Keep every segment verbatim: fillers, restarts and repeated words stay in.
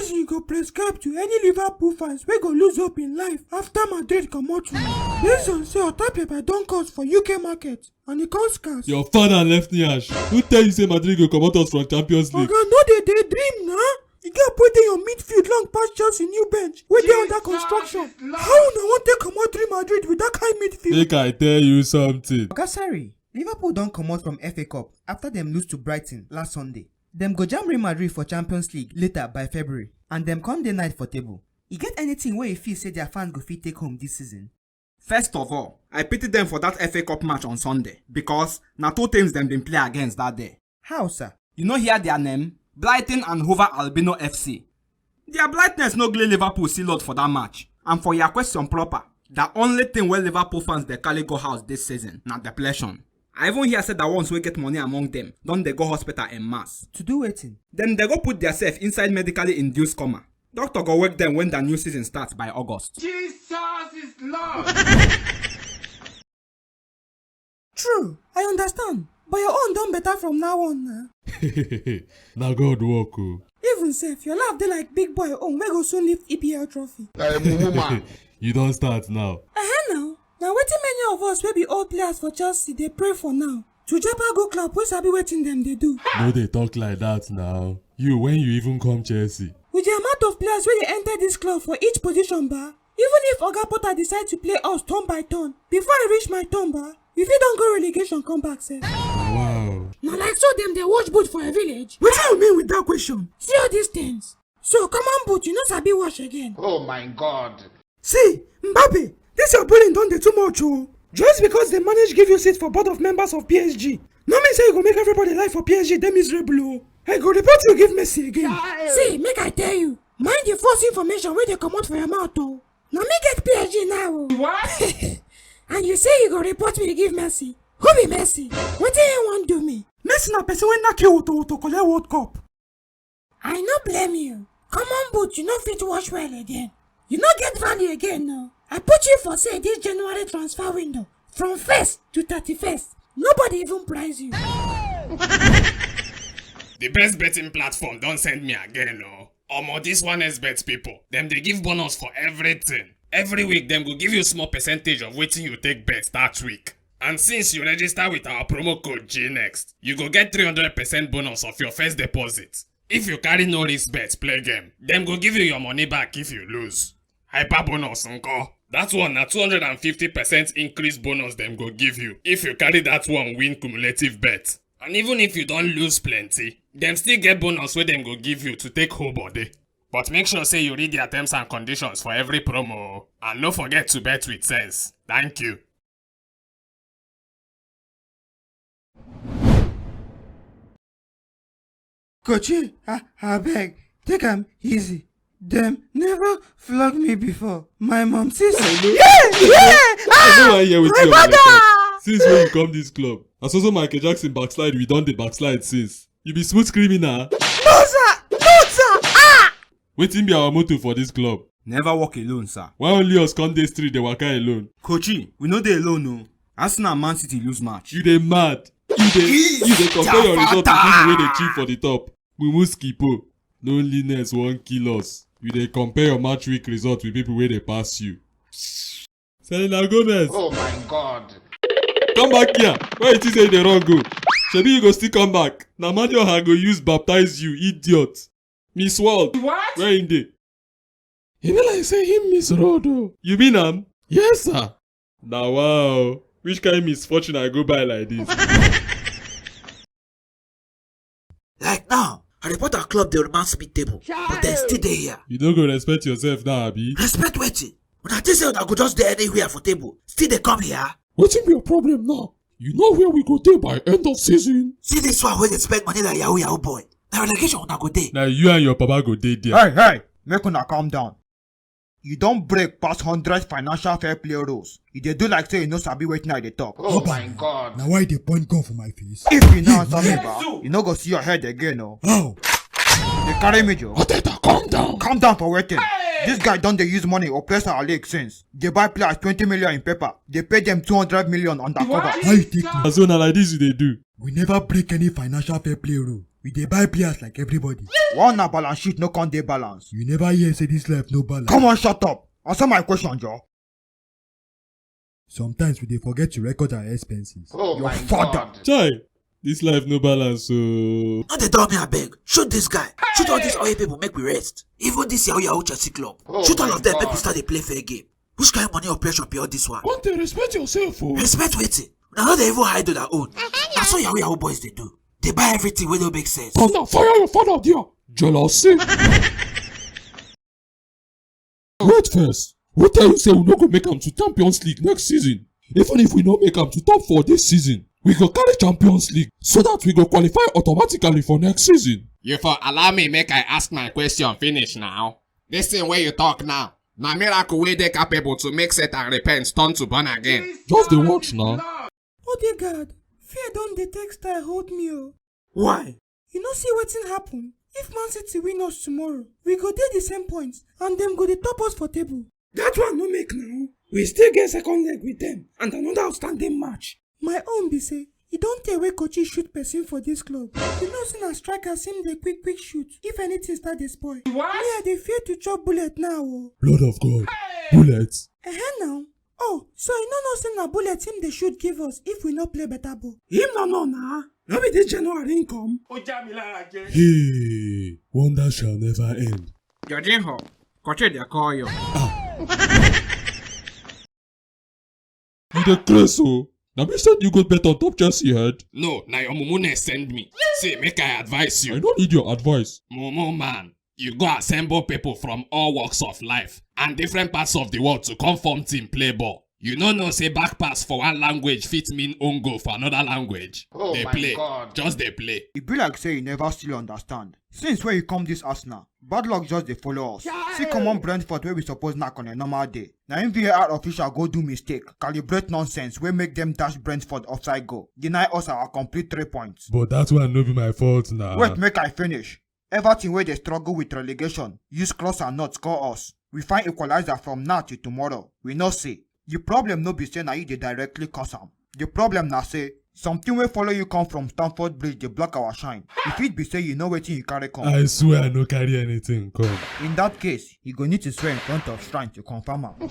You go prescribe to any Liverpool fans wey go lose hope in life after Madrid comot o. Reason say Otapia don cost for U K market and e come scarce. Your father left me ash. Who tell you say Madrid go comot us from Champions League? Oga, no dey dey dream na. You get put in your midfield long pass Chelsea new bench wey dey under construction. How una wan take comot Real Madrid with that kind midfield? Make I tell you something. Oga, sorry. Liverpool don comot from F A Cup after dem lose to Brighton last Sunday. Dem go jam Real Madrid for Champions League later by February, and dem come dey ninth for table. E get anything wey you feel say their fans go fit take home this season? First of all, I pity dem for that F A Cup match on Sunday because na two teams dem bin play against that day. How, sir? You no hear their name? Brighton and Hoover Albino F C. Their brightness no gree Liverpool seal out for that match. And for your question proper, the only thing wey Liverpool fans dey carry go house this season na depression. I even hear say the ones wey get money among them don dey go hospital en masse. To do wetin? Dem dey go put theirself inside medically induced coma. Doctor go wake them when the new season starts by August. Jesus is Lord! True, I understand, but your own don better from now on na. Na God work o. Even sef, your laugh dey like big boy own wey go soon lift E P L trophy. Na a mumu man. You don start now. Uh-huh now. Na wetin many of us wey be old players for Chelsea dey pray for now. To japa go club wey sabi wetin dem dey do. No dey talk like that now. You, when you even come Chelsea? With the amount of players wey dey enter this club for each position, ba, even if Oga Potter decide to play us turn by turn, before I reach my turn, ba, we fit don go relegation come back sef. Wow. Na like so dem dey wash boot for a village. Wetin you mean with that question? See all these things. So, common boot, you no sabi wash again. Oh my God. See, Mbappe, this your bullying don dey too much o. Just because dem manage give you seat for board of members of P S G, no mean say you go make everybody life for P S G dey miserable o. I go report you give Messi again. See, make I tell you, mind the false information wey dey comot for your mouth o. Na me get P S G now o. What? And you say you go report me give Messi. Who be Messi? Wetin he wan do me? Messi na person wey knack you woto woto collect World Cup. I no blame you. Common boot, you no fit wash well again. You no get value again, no. I put you for sale this January transfer window, from first to thirty-first. Nobody even price you. The best betting platform don send me again o. Omo, this one X bet people, dem dey give bonus for everything. Every week, dem go give you small percentage of wetin you take bet that week. And since you register with our promo code G next, you go get three hundred percent bonus of your first deposit. If you carry no risk bet play game, dem go give you your money back if you lose. Hyper bonus nko? That one na two hundred and fifty percent increase bonus dem go give you if you carry that one win cumulative bet. And even if you don lose plenty, dem still get bonus wey dem go give you to take hold body. But make sure say you read their terms and conditions for every promo o, and no forget to bet with sense. Thank you. Kochi, a-, abeg, take am easy. Dem never flog me before. My mom say so. Yeah, yeah. I no wan hear wetin your mama talk. Since when you come this club, as also Michael Jackson backslide, we don dey backslide since. You be smooth criminal. No, sir. No, sir. Ah! Wetin be our motto for this club? Never walk alone, sir. Why only us come dey street dey waka alone? Kochi, we no dey alone o. Arsenal and Man City lose match. You dey mad. You dey, you dey compare your result with people wey dey chill for the top. Mumu Skipo, loneliness wan kill us. You dey compare your match week result with people wey dey pass you. Selena Gomez. Oh my God. Come back here. Where you think say you dey run go? Shebi you go still come back. Na Madioha go use baptize you, idiot. Miss World. What? Where him dey? E be like say him miss road o. You mean am? Yes, sir. Na wow. Which kind misfortune I go buy like this? Like now, Harry Potter club dey romance me table, but dem still dey here. You no go respect yourself now, abi? Respect wetin? Una think say una go just dey anywhere for table, still dey come here? Wetin be your problem now? You know where we go dey by end of season? See this one wey dey spend money like yahoo yahoo boy. Na relegation una go dey. Na you and your papa go dey there. Hey, hey, make una calm down. You don break past hundred financial fair play rules. You dey do like say you no sabi wetin I dey talk. Oh my God. Na why you dey point gun for my face? If you no answer me, ba, you no go see your head again o. How? You dey carry me, Joe? Arteta, calm down. Calm down for wetin? This guy don dey use money oppress our league since. Dey buy players twenty million in paper. Dey pay them two hundred million undercover. How you take me? So na like this you dey do? We never break any financial fair play rule. We dey buy players like everybody. One na balance sheet no come dey balance. You never hear say this life no balance. Come on, shut up. Answer my question, Joe. Sometimes we dey forget to record our expenses. Oh, your father. Chai, this life no balance, so. No dey tell me, abeg. Shoot this guy. Shoot all these oil people, make we rest. Even this Yahoo Yahoo Chelsea club. Shoot all of them, make we start dey play fair game. Which kind of money operation be all this one? One thing, respect yourself, oh. Respect wetin? Una no dey even hide una own. Na so Yahoo Yahoo boys dey do. Dey buy everything wey no make sense. Come now, fire your father there. Jealousy. Wait first. Who tell you say we no go make am to Champions League next season? Even if we no make am to top four this season, we go carry Champions League so that we go qualify automatically for next season. You for allow me make I ask my question finish now? This thing wey you talk now, na miracle wey dey capable to make Satan repent turn to born again. Just dey watch now. Odegaard, fear don dey take style hold me o. Why? You no see wetin happen? If Man City win us tomorrow, we go dey the same points and dem go dey top us for table. That one no make now. We still get second leg with them and another outstanding match. My own be say, e don tey wey Kochi shoot person for this club. You know say na strikers him dey quick quick shoot if anything start dey spoil. What? Me, I dey fear to chop bullet now o. Blood of God. Bullet. Ehen now. Oh, so you no know say na bullet him dey shoot give us if we no play better ball? Him no know na. No be this January him come. Ó já mi lára jẹ. Hey, wonder shall never end. Jorginho, Kochi dey call you. You dey craze o. Na me send you go bet on top Chelsea head. No, na your mumu ne send me. Say make I advise you. I no need your advice. Mumu man, you go assemble people from all walks of life and different parts of the world to come form team play ball. You no know say back pass for one language fit mean own goal for another language. Oh my God. Just dey play. E be like say you never still understand. Since wey you come this Arsenal, bad luck just dey follow us. See common Brentford wey we suppose knack on a normal day. Na im V A R official go do mistake, calibrate nonsense wey make dem dash Brentford offside goal, deny us our complete three points. But that one no be my fault na. Wait, make I finish. Everton wey dey struggle with relegation use cross and nut score us. We find equalizer from now till tomorrow. We no see. The problem no be say na you dey directly cause am. The problem na say something wey follow you come from Stamford Bridge dey block our shine. E fit be say you know wetin you carry come. I swear I no carry anything come. In that case, you go need to swear in front of shrine to confirm am.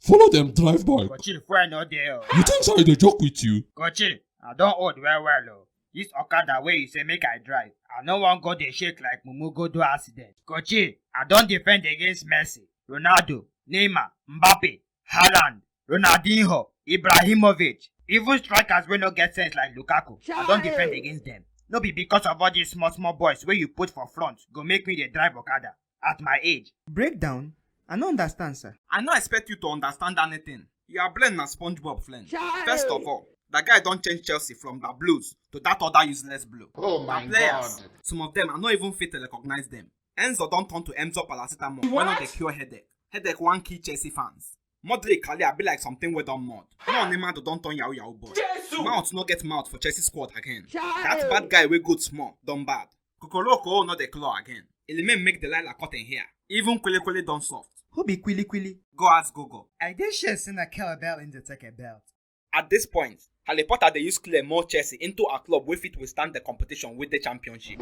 Follow dem drive bike. Kochi, fuel no dey o. You think say I dey joke with you? Kochi, I don old well well o. This okada wey you say make I drive, I no wan go dey shake like mumu go do accident. Kochi, I don defend against Messi, Ronaldo, Neymar, Mbappe, Haaland, Ronaldinho, Ibrahimovic, even strikers wey no get sense like Lukaku. I don defend against them. No be because of all these small small boys wey you put for front go make me dey drive okada at my age. Breakdown? I no understand, sir. I no expect you to understand anything. Your brain na SpongeBob flesh. First of all, that guy don change Chelsea from the blues to that other useless blue. Oh my God. Some of them, I no even fit to recognize them. Enzo don turn to Enzo Paracetamol wey no dey cure headache. Headache wan kill Chelsea fans. Modric career be like something wey don mud. Now Neymar don turn yahoo yahoo boy. Mouth no get mouth for Chelsea squad again. That bad guy wey good small don bad. Kokoroko no dey claw again. E remain make Delilah cut him hair. Even kwili kwili don soft. Who be kwili kwili? Go ask Gogo. I dey sure say na kettlebell him dey take a belt. At this point, Harry Potter dey use clay mold Chelsea into a club wey fit withstand the competition with the championship.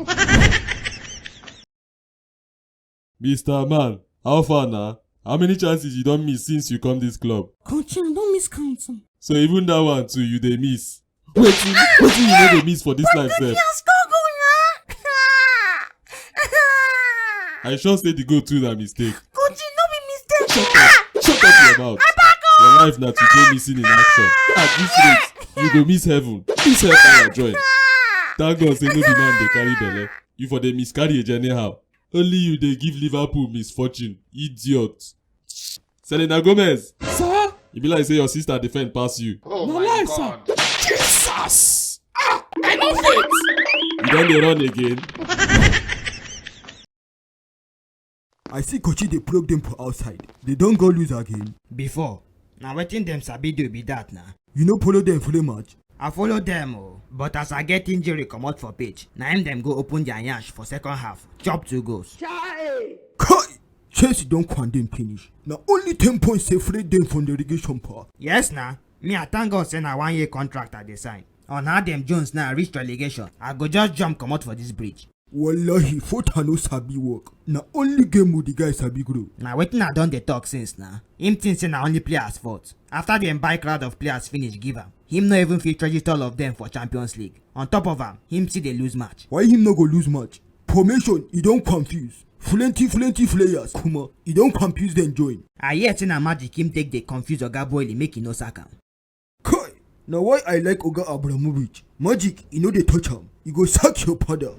Mister Man, how far na? How many chances you don miss since you come this club? Coach, I don miss count. So even that one too, you dey miss. Wetin, wetin you no dey miss for this life sef? I sure say the goal too na mistake. Coach, no be mistake. Shut up. Shut up your mouth. Your life na to dey missing in action. At this rate, you go miss heaven. Miss hellfire join. Thank God say no be man dey carry belle. You for dey miscarriage anyhow. Only you dey give Liverpool misfortune. Idiot. Selena Gomez. Sir? E be like say your sister defend pass you. Oh my God. Jesus! Ah, I no fit. You don dey run again? I see Kochi dey probe dem for outside. They don go lose again. Before, na wetin dem sabi do be that na. You no follow dem play match? I follow dem o, but as I get injury comot for pitch, na im dem go open their yansh for second half, chop two goals. Kai! Chelsea don condemn finish. Na only ten points separate dem from the relegation path. Yes na, me I thank God say na one year contract I dey sign. On how dem Jones now reach relegation, I go just jump comot for this bridge. Wallahi, Fota no sabi work. Na only game with the guy sabi grow. Na wetin I don dey talk since na. Him think say na only players fault. After dem buy crowd of players finish give am, him no even fit register all of them for Champions League. On top of am, him still dey lose match. Why him no go lose match? Formation, e don confuse. Plenty, plenty players, kuma, e don confuse dem join. I hear say na magic him take dey confuse Oga Boyle make e no sack am. Kai! Na why I like Oga Abramovich. Magic, e no dey touch am. E go sack your father.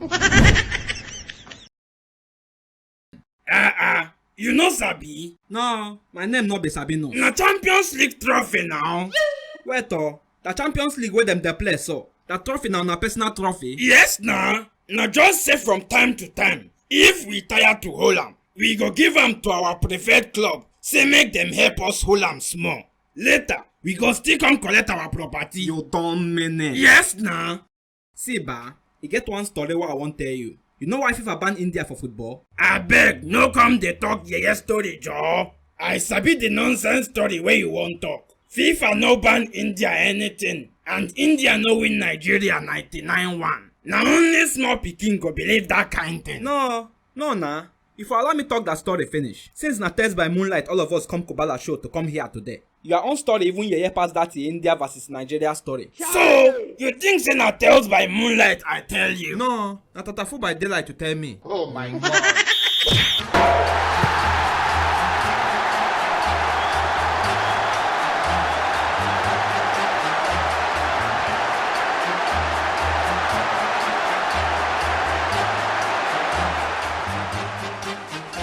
Ah ah, you no sabi? No, my name no be Sabinus. Na Champions League trophy now. Wait oh, the Champions League wey dem dey play so, the trophy na una personal trophy? Yes na, na just say from time to time, if we tire to hold am, we go give am to our preferred club, say make dem help us hold am small. Later, we go still come collect our property. You don mean it. Yes na. See ba, e get one story wey I wan tell you. You know why FIFA ban India for football? Abeg, no come dey talk yeye story, Joe. I sabi the nonsense story wey you wan talk. FIFA no ban India anything, and India no win Nigeria ninety-nine one. Na only small pikin go believe that kind thing. No, no na. If you allow me talk that story finish, since na Tales by Moonlight all of us come Kubala show to come here today. Your own story even yeye pass that India versus Nigeria story. So, you think say na Tales by Moonlight I tell you? No, na Tatafu by Daylight to tell me. Oh my God.